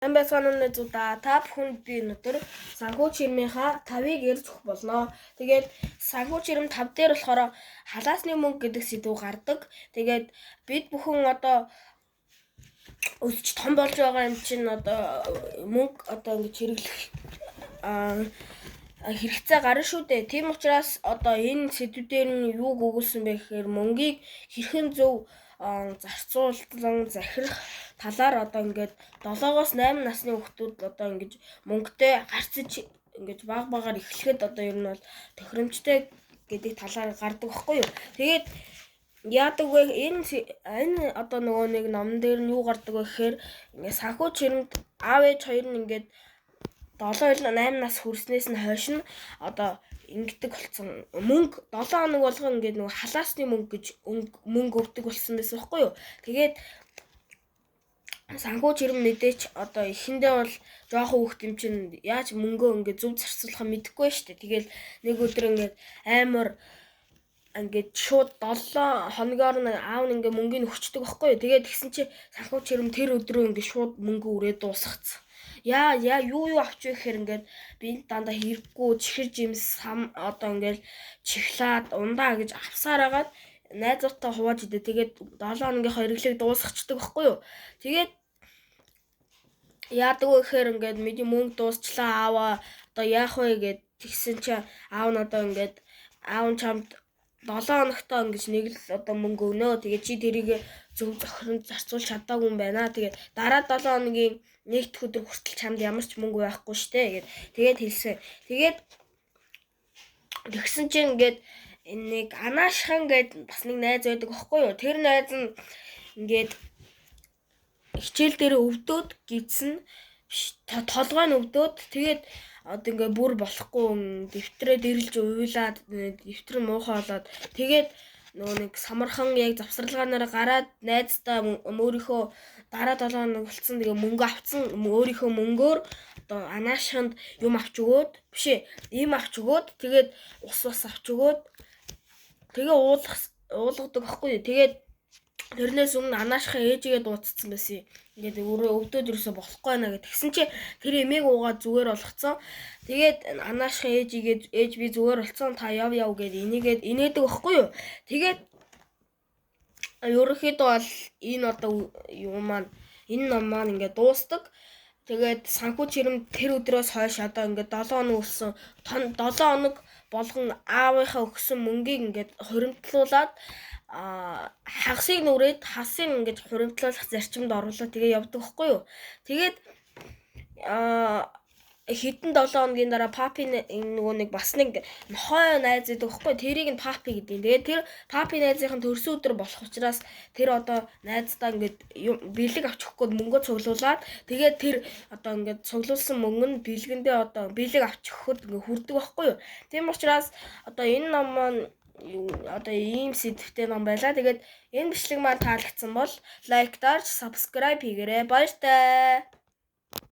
Сайн байцгаана уу, найзуудаа. Та бүхэнд би өнөөдөр санхүү чирмийнхаа 5-ыг ярьж өгөх болно. Тэгээд санхүү чирэм 5 дээр болохоор халаасны мөнгө гэдэг сэдв гардаг. Тэгээд бид бүхэн одоо өсч том болж байгаа юм чинь одоо мөнгө одоо ингэж хэрэглэх хэрэгцээ гарна шүү дээ. Тийм учраас одоо энэ сэдвүүдээр нь юу өгүүлсэн бэ гэхээр мөнгийг хэрхэн зөв зарцуулан захирах талаар одоо ингээд 7-оос 8 насны хүүхдүүд одоо ингэж мөнгөтэй гарцаж ингэж баг багаар эхлэхэд одоо ер нь бол тохиромжтой гэдэг талаар гардаг байхгүй юу. Тэгээд яадаг вэ? Энэ одоо нөгөө нэг номон дээр нь юу гардаг вэ гэхээр ингээд санхүү чирэмд аав ээж хоёр нь ингээд 7 8 нас хүрснээс нь хойш нь одоо ингэдэг болсон. Мөнгө 7 хоног болгон ингээд нөгөө халаасны мөнгө гэж мөнгө өгдөг болсон байсан байхгүй юу. Тэгээд санхүү чирэм мэдээч одоо эхэндээ бол жоохон хүүхд юм чинь яаж мөнгөө ингээд зөв зарцуулахаа мэдэхгүй шүү дээ. Тэгэл нэг өдөр ингээд амар ингээд шууд 7 хоногоор нь аав нь ингээд мөнгийг өгчдөг байхгүй юу. Тэгээд тэгсэн чи санхүү чирэм тэр өдрөө ингээд шууд мөнгө үрээ дуусгацсан. Яа яа юу юу авч вэ гэхээр ингээд би дандаа хэрэггүй чихэр жимс сам одоо ингээд чихлаад ундаа гэж авсаар агаад найзуудтай хувааж идэ. Тэгээд 7 хоногийн хэрэглээг дуусгачихдаг байхгүй юу. Тэгээд яадаг вэ гэхээр ингээд миний мөнгө дуусчлаа, ааваа одоо яах вэ гэд тэгсэн чи аав нь одоо ингээд аав нь чамд 7 хоногтоо ингэж нэг л одоо мөнгө өгнө. Тэгээд чи тэрийг зөв зохиронд зарцуулж чадаагүй юм байна. Тэгээд дараа 7 хоногийн нэг дэх өдөр хүртэл чамд ямар ч мөнгө байхгүй штэ гэд тэгээд хэлсэн. Тэгээд тэгсэн чинь ингээд энэ нэг Анаашхан гэд бас нэг найз байдаг байхгүй юу? Тэр найз нь ингээд хичээл дээр өвдөөд гидсэн толгой нь өвдөөд тэгээд одоо ингээ бүр болохгүй дэвтрээ дэрэлж уйлаад дэвтэр муухай болоод тэгээд нөгөө нэг самархан яг завсарлагаанаар гараад найздаа өөрийнхөө дараа 7 хоног болцсон, тэгээ мөнгө авцсан, өөрийнхөө мөнгөөр одоо анаашханд юм авч өгөөд, биш ээ, ийм авч өгөөд, тэгээд ус бас авч өгөөд тэгээ уулах уулгадаг байхгүй. Тэгээд тэрнээс өмнө анаашхаа ээжигээ дуудсан байсан юм. Ингээд өөрөө өвдөд ерөөсө болохгүй байна гэх. Тэгсэн чи тэр эмээг уугаад зүгээр болгоцсон. Тэгээд анаашхаа ээжигээ ээж би зүгээр болцсон, та яв яв гэд энийгээд инээдэг байхгүй юу. Тэгээд ерөнхийдөө бол энэ одоо юу маань энэ ном маань ингээд дуустдаг. Тэгээд санхүү чирэм тэр өдрөөс хойш одоо ингээд 7 хоног болсон. 7 хоног болгон аавынхаа өгсөн мөнгийг ингээд хуримтлуулад хагасыг нүрээд хасыг ингээд хуримтлуулах зарчимд оруулаад тэгээ явдаг байхгүй юу. Тэгээд хэдэн 7 хоногийн дараа папи нөгөө нэг бас нэг нохой найз гэдэг байхгүй, тэрийг нь папи гэдэг. Тэгээд тэр папи найзынх нь төрсөн өдөр болох учраас тэр одоо найздаа ингээд бэлэг авч өгөх гээд мөнгө цуглуулад тэгээд тэр одоо ингээд цуглуулсан мөнгө нь бэлгэндээ одоо бэлэг авч өгөхөд ингээд хүрдэг байхгүй юу. Тийм учраас одоо энэ ном маань одоо ийм сэдвтэй ном байлаа. Тэгээд энэ бичлэг маань таалагдсан бол лайк дарж, subscribe хийгээрэй. Баяртай.